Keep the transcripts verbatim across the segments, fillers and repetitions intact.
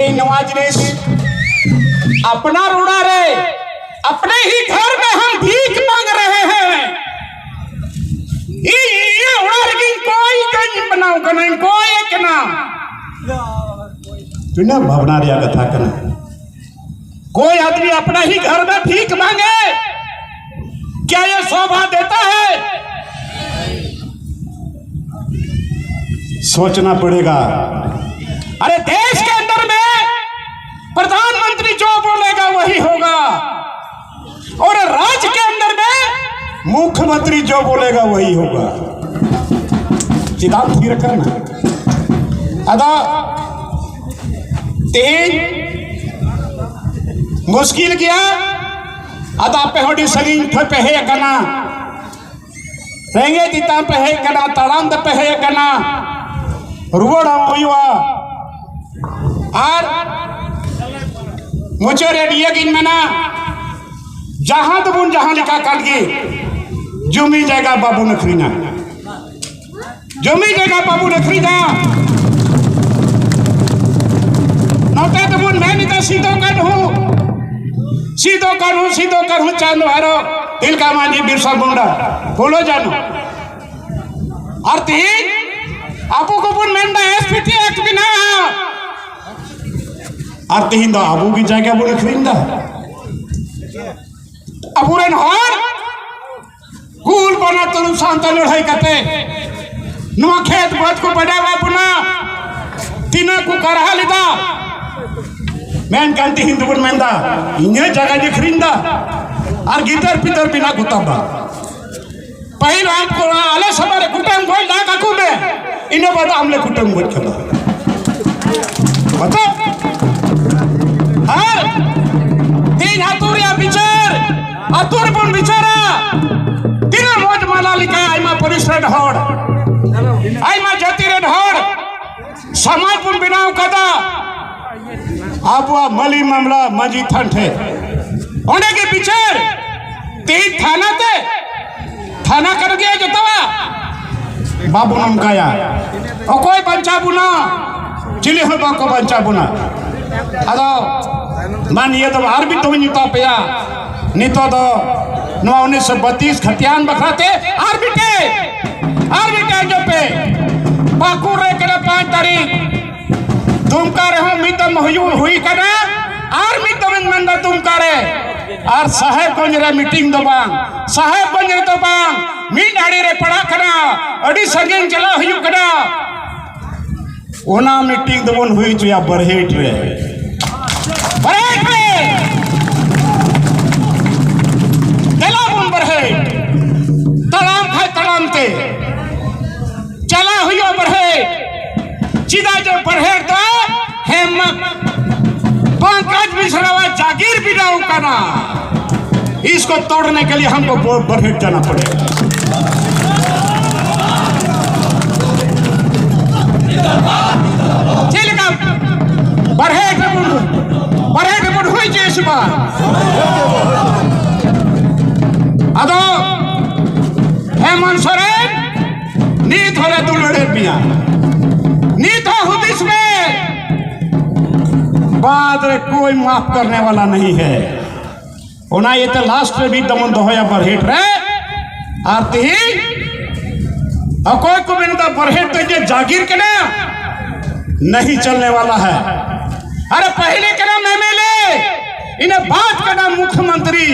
ᱱᱚᱣᱟ ᱡᱤᱱᱤᱥ ᱟᱯᱱᱟᱨ ᱚᱲᱟᱜ ᱨᱮ, ᱟᱯᱱᱮ ᱦᱤ ᱜᱷᱚᱨ ᱢᱮ ᱦᱟᱢ ᱵᱷᱤᱠ ᱢᱟᱝ ᱨᱮᱦᱮ ᱦᱮ᱾ ᱤᱧ ᱤᱧᱟᱹᱜ ᱚᱲᱟᱜ ᱨᱮᱜᱮᱧ ᱠᱚᱭ ᱠᱟᱹᱧ ᱵᱮᱱᱟᱣ ᱠᱟᱱᱟ, ᱠᱚᱭ ᱠᱟᱱᱟ᱾ ᱛᱤᱱᱟᱹᱜ ᱵᱷᱟᱵᱽᱱᱟ ᱨᱮᱭᱟᱜ ᱠᱟᱛᱷᱟ ᱠᱟᱱᱟ᱾ कोई आदमी अपना ही घर में भीख मांगे, क्या ये शोभा देता है? सोचना पड़ेगा। अरे, देश के अंदर में प्रधानमंत्री जो बोलेगा वही होगा, और राज्य के अंदर में मुख्यमंत्री जो बोलेगा वही होगा। ᱪᱮᱫᱟᱜ ᱛᱷᱤᱨ ᱟᱠᱟᱱᱟ? ᱟᱫᱚ ᱛᱮᱦᱮᱧ ᱢᱩᱥᱠᱤᱞ ᱜᱮᱭᱟ᱾ ᱟᱫᱚ ᱟᱯᱮ ᱦᱚᱸ ᱟᱹᱰᱤ ᱥᱟᱺᱜᱤᱧ ᱠᱷᱚᱱ ᱯᱮ ᱦᱮᱡ ᱟᱠᱟᱱᱟ, ᱨᱮᱸᱜᱮᱡ ᱛᱮᱛᱟᱝ ᱯᱮ ᱦᱮᱡ ᱟᱠᱟᱱᱟ, ᱛᱟᱲᱟᱢ ᱛᱮᱯᱮ ᱦᱮᱡ ᱟᱠᱟᱱᱟ, ᱨᱩᱣᱟᱹᱲ ᱦᱚᱸ ᱦᱩᱭᱩᱜᱼᱟ᱾ ᱟᱨ ᱢᱩᱪᱟᱹᱫ ᱨᱮ ᱱᱤᱭᱟᱹ ᱜᱤᱧ ᱢᱮᱱᱟ, ᱡᱟᱦᱟᱸ ᱫᱚᱵᱚᱱ ᱡᱟᱦᱟᱸ ᱞᱮᱠᱟ ᱠᱟᱱ ᱜᱮ, ᱡᱩᱢᱤ ᱡᱟᱭᱜᱟ ᱵᱟᱵᱚᱱ ᱟᱹᱠᱷᱨᱤᱧᱟ᱾ ᱡᱚᱢᱤ ᱡᱟᱭᱜᱟ ᱵᱟᱵᱚᱱ ᱟᱹᱠᱷᱨᱤᱧᱟ᱾ ᱱᱚᱛᱮ ᱫᱚᱵᱚᱱ ᱢᱮᱱ ᱮᱫᱟ ᱥᱤᱫᱚ ᱠᱟᱹᱱᱦᱩ, ᱥᱤᱫᱚ ᱠᱟᱹᱱᱦᱩ, ᱥᱤᱫᱚ ᱠᱟᱹᱱᱦᱩ, ᱪᱟᱸᱫ ᱵᱷᱟᱭᱨᱚ, ᱛᱤᱞᱠᱟ ᱢᱟᱹᱡᱷᱤ, ᱵᱤᱨᱥᱟ ᱢᱩᱱᱰᱟ, ᱯᱷᱩᱞᱳ ᱡᱷᱟᱱᱚ᱾ ᱟᱨ ᱛᱮᱦᱮᱧ ᱟᱵᱚ ᱠᱚᱵᱚᱱ ᱢᱮᱱᱫᱟ S P T Act ᱵᱮᱱᱟᱜᱼᱟ᱾ ᱟᱨ ᱛᱮᱦᱮᱧ ᱫᱚ ᱟᱵᱚ ᱜᱮ ᱡᱟᱭᱜᱟ ᱵᱚᱱ ᱟᱹᱠᱷᱨᱤᱧ ᱮᱫᱟ᱾ ᱟᱵᱚᱨᱮᱱ ᱦᱚᱲ ᱦᱩᱞ ᱵᱟᱱᱟ ᱛᱩᱨᱩᱢ ᱥᱟᱶᱛᱮ ᱞᱟᱹᱲᱦᱟᱹᱭ ᱠᱟᱛᱮ ᱱᱚᱣᱟ ᱠᱷᱮᱛ ᱵᱟᱹᱫᱽ ᱠᱚ ᱵᱟᱰᱟᱣᱟᱜ ᱵᱚᱱᱟ, ᱛᱤᱱᱟᱹᱜ ᱠᱚ ᱠᱟᱨᱦᱟ ᱞᱮᱫᱟ᱾ ᱢᱮᱱᱠᱷᱟᱱ ᱛᱤᱦᱤᱧ ᱫᱚᱵᱚᱱ ᱢᱮᱱᱫᱟ, ᱤᱧᱟᱹᱜ ᱡᱟᱭᱜᱟᱧ ᱟᱹᱠᱷᱨᱤᱧ ᱫᱟ ᱟᱨ ᱜᱤᱫᱟᱹᱨ ᱯᱤᱫᱟᱹᱨ ᱵᱮᱱᱟᱜ ᱠᱚ ᱛᱟᱢᱟ᱾ ᱯᱟᱹᱦᱤᱞ ᱟᱢ ᱠᱚᱲᱟ ᱟᱞᱮ ᱥᱟᱢᱟᱝ ᱨᱮ ᱠᱩᱴᱟᱹᱢ ᱜᱚᱡ ᱞᱟ ᱠᱟᱠᱚ ᱢᱮ, ᱤᱱᱟᱹ ᱵᱟᱫ ᱟᱢ ᱞᱮ ᱠᱩᱴᱟᱹᱢ ᱜᱚᱡ ᱠᱟᱢᱟ᱾ ᱢᱟᱛᱚ, ᱟᱨ ᱛᱮᱦᱮᱧ ᱟᱹᱛᱩ ᱨᱮᱭᱟᱜ ᱵᱤᱪᱟᱹᱨ, ᱟᱹᱛᱩ ᱨᱮᱵᱚᱱ ᱵᱤᱪᱟᱹᱨᱟ᱾ ᱛᱤᱱᱟᱹᱜ ᱢᱚᱡᱽ ᱢᱟᱞᱟ ᱞᱮᱠᱟ ᱟᱭᱢᱟ ᱯᱟᱹᱨᱤᱥ ᱨᱮᱱ ᱦᱚᱲ, ᱟᱭᱢᱟ ᱡᱟᱹᱛᱤ ᱨᱮᱱ ᱦᱚᱲ ᱥᱚᱢᱟᱡᱽ ᱵᱚᱱ ᱵᱮᱱᱟᱣ ᱠᱟᱫᱟ᱾ ᱟᱵᱚᱣᱟᱜ ᱢᱟᱹᱞᱤ ᱢᱟᱢᱞᱟ ᱢᱟᱹᱡᱷᱤ ᱛᱷᱟᱱ ᱴᱷᱮᱱ, ᱚᱸᱰᱮ ᱜᱮ ᱵᱤᱪᱟᱹᱨ᱾ ᱛᱮᱦᱮᱧ ᱛᱷᱟᱱᱟ ᱛᱮ, ᱛᱷᱟᱱᱟ ᱠᱟᱱ ᱜᱮᱭᱟ ᱡᱚᱛᱚᱣᱟᱜ᱾ ᱵᱟᱵᱚᱱ ᱚᱱᱠᱟᱭᱟ᱾ ᱚᱠᱚᱭ ᱵᱟᱧᱪᱟᱣ ᱵᱚᱱᱟ? ᱪᱤᱞᱤ ᱦᱚᱸ ᱵᱟᱠᱚ ᱵᱟᱧᱪᱟᱣ ᱵᱚᱱᱟ᱾ ᱟᱫᱚ ᱢᱟ ᱱᱤᱭᱟᱹ ᱫᱚ ᱟᱨ ᱢᱤᱫ ᱫᱚᱢ ᱤᱧ ᱢᱮᱛᱟ ᱯᱮᱭᱟ, ᱱᱤᱛᱚᱜ ᱫᱚ ᱱᱚᱣᱟ ᱩᱱᱤᱥᱥᱚ ᱵᱟᱛᱤᱥ ᱠᱷᱟᱛᱤᱭᱟᱱ ᱵᱟᱠᱷᱨᱟ ᱛᱮ ᱟᱨ ᱢᱤᱫᱴᱮᱡ, ᱟᱨ ᱢᱤᱫᱴᱮᱡ ᱟᱸᱡᱚᱢ ᱯᱮ, ᱯᱟᱹᱠᱩᱲ ᱨᱮ ᱠᱟᱱᱟ ᱯᱟᱸᱪ ᱛᱟᱹᱨᱤᱠᱷ, ᱫᱩᱢᱠᱟ ᱨᱮᱦᱚᱸ ᱢᱤᱫ ᱫᱚᱢ ᱦᱩᱭᱩᱜ, ᱦᱩᱭ ᱠᱟᱱᱟ, ᱟᱨ ᱢᱤᱫ ᱫᱚᱢ ᱤᱧ ᱢᱮᱱᱫᱟ ᱫᱩᱢᱠᱟ ᱨᱮ, ᱟᱨ ᱥᱟᱦᱮᱵᱽᱜᱚᱸᱡᱽ ᱨᱮ ᱢᱤᱴᱤᱝ ᱫᱚ ᱵᱟᱝ, ᱥᱟᱦᱮᱵᱽᱜᱚᱸᱡᱽ ᱨᱮᱫᱚ ᱵᱟᱝ, ᱢᱤᱫ ᱟᱲᱮ ᱨᱮ ᱯᱟᱲᱟᱜ ᱠᱟᱱᱟ, ᱟᱹᱰᱤ ᱥᱟᱺᱜᱤᱧ ᱪᱟᱞᱟᱣ ᱦᱩᱭᱩᱜ ᱠᱟᱱᱟ᱾ ᱚᱱᱟ ᱢᱤᱴᱤᱝ ᱫᱚᱵᱚᱱ ᱦᱩᱭ ᱦᱚᱪᱚᱭᱟ ᱵᱟᱨᱦᱮᱴ ᱨᱮ, ᱵᱟᱨᱦᱮᱴ ᱨᱮ᱾ ᱫᱮᱞᱟ ᱵᱚᱱ ᱵᱟᱨᱦᱮᱴ, ᱛᱟᱲᱟᱢ ᱠᱷᱟᱡ ᱛᱟᱲᱟᱢ ᱛᱮ ᱪᱟᱞᱟᱣ ᱦᱩᱭᱩᱜᱼᱟ ᱵᱟᱨᱦᱮᱴ᱾ ᱪᱮᱫᱟᱜ ᱡᱮ ᱵᱟᱨᱦᱮᱴ ᱫᱚ ᱦᱮᱢ ᱯᱚᱝᱠᱚᱡᱽ ᱢᱤᱥᱨᱟᱣᱟᱜ ᱡᱟᱜᱤᱨ ᱵᱮᱱᱟᱣ ᱠᱟᱱᱟ᱾ इसको तोड़ने के लिए हमको ब-, बरहेट जाना पड़ेगा। ᱪᱮᱫ ᱞᱮᱠᱟ ᱵᱟᱨᱦᱮᱴ ᱨᱮᱵᱚᱱ, ᱵᱟᱨᱦᱮᱴ ᱨᱮᱵᱚᱱ ᱦᱩᱭ ᱦᱚᱪᱚᱭᱟ ᱥᱮ ᱵᱟᱝ? ᱟᱫᱚ ᱦᱮᱢᱚᱱᱛ ᱥᱚᱨᱮᱱ, ᱱᱤᱛ ᱦᱚᱸᱞᱮ ᱫᱩᱞᱟᱹᱲᱮᱫ ᱢᱮᱭᱟ, ᱱᱤᱛ ᱦᱚᱸ ᱦᱩᱫᱤᱥ ᱢᱮ, बाद में कोई माफ करने वाला नहीं है। ᱚᱱᱟ ᱤᱭᱟᱹᱛᱮ ᱞᱟᱥᱴ ᱨᱮ ᱢᱤᱫ ᱫᱚᱢ ᱵᱚᱱ ᱫᱚᱦᱚᱭᱟ ᱵᱟᱨᱦᱮᱴ ᱨᱮ᱾ ᱟᱨ ᱛᱤᱦᱤᱧ ᱚᱠᱚᱭ ᱠᱚ ᱢᱮᱱᱫᱟ ᱵᱟᱨᱦᱮᱴ ᱫᱚ ᱤᱧᱟᱹᱜ ᱡᱟᱜᱤᱨ ᱠᱟᱱᱟ, नहीं चलने वाला है। अरे पहले ᱠᱟᱱᱟᱢ ᱮᱢᱮᱞᱮ, ᱤᱱᱟᱹ ᱵᱟᱫ ᱠᱟᱱᱟᱢ ᱢᱩᱠᱷᱭᱚᱢᱚᱱᱛᱨᱤ।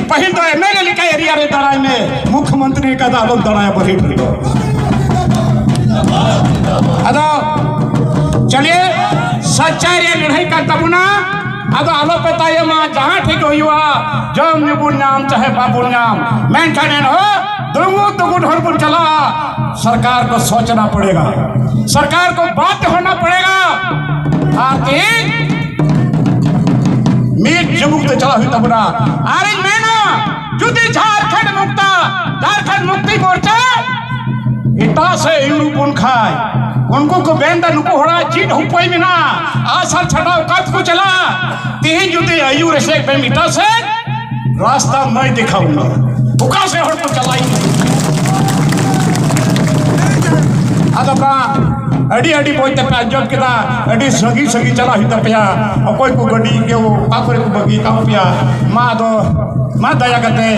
ᱯᱟᱹᱦᱤᱞ ᱫᱚ ᱮᱢᱮᱞᱮ ᱞᱮᱠᱟ ᱮᱨᱤᱭᱟ ᱨᱮ ᱫᱟᱬᱟᱭ ᱢᱮ, ᱢᱩᱠᱷᱭᱚᱢᱚᱱᱛᱨᱤ ᱞᱮᱠᱟ ᱫᱚ ᱟᱞᱚᱢ ᱫᱟᱬᱟᱭᱟ ᱵᱟᱨᱦᱮᱴ ᱨᱮᱫᱚ᱾ ᱟᱫᱚ ᱪᱟᱞᱤᱭᱮ, ᱥᱟᱪᱟᱭ ᱨᱮᱭᱟᱜ ᱞᱟᱹᱲᱦᱟᱹᱭ ᱠᱟᱱ ᱛᱟᱵᱚᱱᱟ᱾ ᱟᱫᱚ ᱟᱞᱚ ᱯᱮ ᱛᱟᱭᱚᱢᱟ, ᱡᱟᱦᱟᱸ ᱴᱷᱮᱡ ᱜᱮ ᱦᱩᱭᱩᱜᱼᱟ, ᱡᱚᱢ ᱧᱩ ᱵᱚᱱ ᱧᱟᱢ ᱪᱟᱦᱮ ᱵᱟᱵᱚᱱ ᱧᱟᱢ, ᱢᱮᱱᱠᱷᱟᱱ ᱮᱱᱦᱚᱸ ᱫᱩᱜᱩᱫ ᱫᱩᱜᱩᱫ ᱦᱚᱲ ᱵᱚᱱ ᱪᱟᱞᱟᱜᱼᱟ᱾ सरकार को सोचना पड़ेगा, सरकार को बाध्य होना पड़ेगा। ᱟᱨ ᱛᱮᱦᱮᱧ ᱢᱤᱫ ᱡᱩᱢᱩᱫ ᱛᱮ ᱪᱟᱞᱟᱜ ᱦᱩᱭᱩᱜ ᱛᱟᱵᱚᱱᱟ᱾ ᱟᱨᱤᱧ ᱢᱮᱱᱟ, ᱡᱩᱫᱤ ᱡᱷᱟᱨᱠᱷᱚᱸᱰ ᱢᱩᱠᱛᱟ, ᱡᱷᱟᱨᱠᱷᱚᱸᱰ ᱢᱩᱠᱛᱤ ᱢᱳᱨᱪᱟ ᱮᱴᱟᱜ ᱥᱮᱫ ᱟᱹᱭᱩᱨ ᱵᱚᱱ ᱠᱷᱟᱡ, ᱩᱱᱠᱩ ᱠᱚ ᱢᱮᱱᱫᱟ, ᱱᱩᱠᱩ ᱦᱚᱲᱟᱜ ᱪᱮᱫ ᱩᱯᱟᱹᱭ ᱢᱮᱱᱟᱜᱼᱟ? ᱟᱥᱟᱨ ᱪᱷᱟᱰᱟᱣ ᱚᱠᱟ ᱛᱮᱠᱚ ᱪᱟᱞᱟᱜᱼᱟ? ᱛᱮᱦᱮᱧ ᱡᱩᱫᱤ ᱟᱹᱭᱩᱨ ᱮᱥᱮᱫ ᱵᱮᱱ ᱮᱴᱟᱜ ᱥᱮᱫ, रास्ता मैं दिखाऊंगा। ᱚᱠᱟ ᱥᱮᱫ ᱦᱚᱲ ᱠᱚ ᱪᱟᱞᱟᱜᱼᱟ? ᱟᱫᱚ ᱵᱟᱝ, ᱟᱹᱰᱤ ᱟᱹᱰᱤ ᱵᱚᱭ ᱛᱮᱯᱮ ᱟᱸᱡᱚᱢ ᱠᱮᱫᱟ, ᱟᱹᱰᱤ ᱥᱟᱺᱜᱤᱧ ᱥᱟᱺᱜᱤᱧ ᱪᱟᱞᱟᱜ ᱦᱩᱭᱩᱜ ᱛᱟᱯᱮᱭᱟ᱾ ᱚᱠᱚᱭ ᱠᱚ ᱜᱟᱹᱰᱤ ᱠᱚ ᱚᱠᱟ ᱠᱚᱨᱮ ᱠᱚ ᱵᱟᱹᱜᱤ ᱠᱟᱜ ᱯᱮᱭᱟ, ᱢᱟ ᱟᱫᱚ, ᱢᱟ ᱫᱟᱭᱟ ᱠᱟᱛᱮ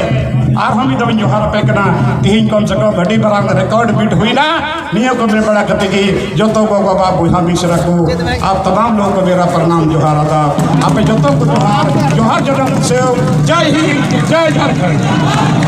ᱟᱨᱦᱚᱸ ᱢᱤᱫ ᱫᱚᱢ ᱤᱧ ᱡᱚᱦᱟᱨ ᱟᱯᱮ ᱠᱟᱱᱟ᱾ ᱛᱤᱦᱤᱧ ᱠᱚᱢ ᱥᱮ ᱠᱚᱢ ᱟᱹᱰᱤ ᱢᱟᱨᱟᱝ record beat ᱦᱩᱭᱱᱟ᱾ ᱱᱤᱭᱟᱹ ᱠᱚ ᱢᱮᱱ ᱵᱟᱲᱟ ᱠᱟᱛᱮ ᱜᱮ ᱡᱚᱛᱚ ᱜᱚ ᱵᱟᱵᱟ ᱵᱚᱭᱦᱟ ᱢᱤᱥᱨᱟ ᱠᱚ ᱟᱯ ᱛᱟᱢᱟᱢ ᱞᱳᱜ ᱠᱚ ᱢᱮᱨᱟ ᱯᱨᱚᱱᱟᱢ ᱡᱚᱦᱟᱨ ᱟᱫᱟᱵ᱾ ᱟᱯᱮ ᱡᱚᱛᱚ ᱠᱚ ᱡᱚᱦᱟᱨ, ᱡᱚᱦᱟᱨ ᱡᱚᱱᱚᱢ ᱩᱛᱥᱚᱵ᱾ ᱡᱟᱭ ᱦᱤᱱᱫ, ᱡᱟᱭ ᱡᱷᱟᱨᱠᱷᱚᱸᱰ᱾